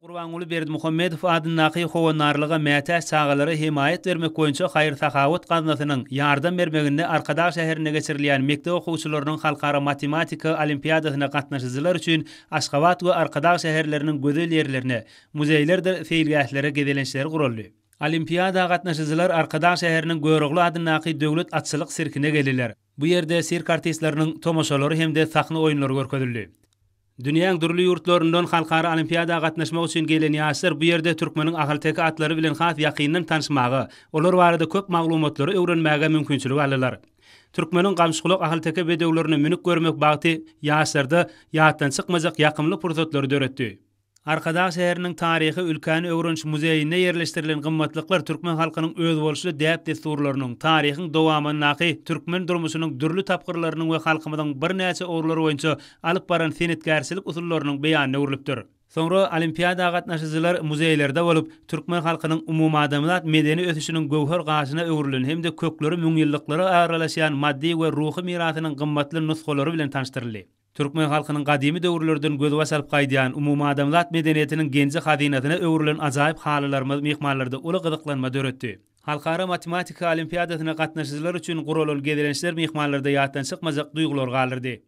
Gurbanguly Berdimuhamedow adyndaky Howandarlyga mätäç çagalara hemaýat bermek boýunça haýyr-sahawat gaznasynyň ýardam bermeginde Arkadag şäherinde geçirilýän mekdep okuwçylarynyň halkara matematika olimpiadasyna gatnaşyjylar üçin Aşgabat we Arkadag şäherleriniň gözel ýerlerine, muzeýlerdir seýilgählere gezelençleri guraldy. Olimpiada gatnaşyjylar Arkadag şäheriniň Görogly adyndaky döwlet atçylyk sirkine geldiler. Bu ýerde sirk artistleriniň tomaşalary hem-de sahna oýunlary görkezildi. Dünýäň dürli ýurtlaryndan halkara olimpiada gatnaşmak üçin gelen ýaşlar bu ýerde türkmeniň ahalteke atlary bilen has ýakyndan tanyşmaga, olar barada köp maglumatlary öwrenmäge mümkinçilik aldylar. Türkmeniň gamyşgulak ahalteke bedewlerine münüp görmek bagty ýaşlarda ýatdan çykmajak ýakymly pursatlary döretdi. Arkadag şäheriniň Taryhy ülkäni öwreniş muzeýinde ýerleşdirilen gymmatlyklar türkmen halkynyň özboluşly däp-dessurlarynyň, taryhyň dowamyndaky türkmen durmuşynyň dürli tapgyrlarynyň we halkymyzyň birnäçe ugurlar boýunça alyp baran senetkärçilik usullarynyň beýanyna öwrülipdir. Soňra olimpiada gatnaşyjylar muzeýlerde bolup, türkmen halkynyň umumadamzat medeni ösüşiniň göwher gaşyna öwrülen hem-de kökleri müňýyllyklara aralaşýan maddy we ruhy mirasynyň gymmatly nusgalary bilen tanyşdyryldy. Türkmen halkynyň gadymy döwürlerden gözbaş alyp gaýdýan, umumadamzat medeniýetiniň genji-hazynasyna öwrülen ajaýyp halylarymyz myhmanlarda uly gyzyklanma döretdi. Halkara matematika olimpiadasyna gatnaşyjylar üçin guralan gezelençler myhmanlarda ýatdan çykmajak duýgulary galdyrdy.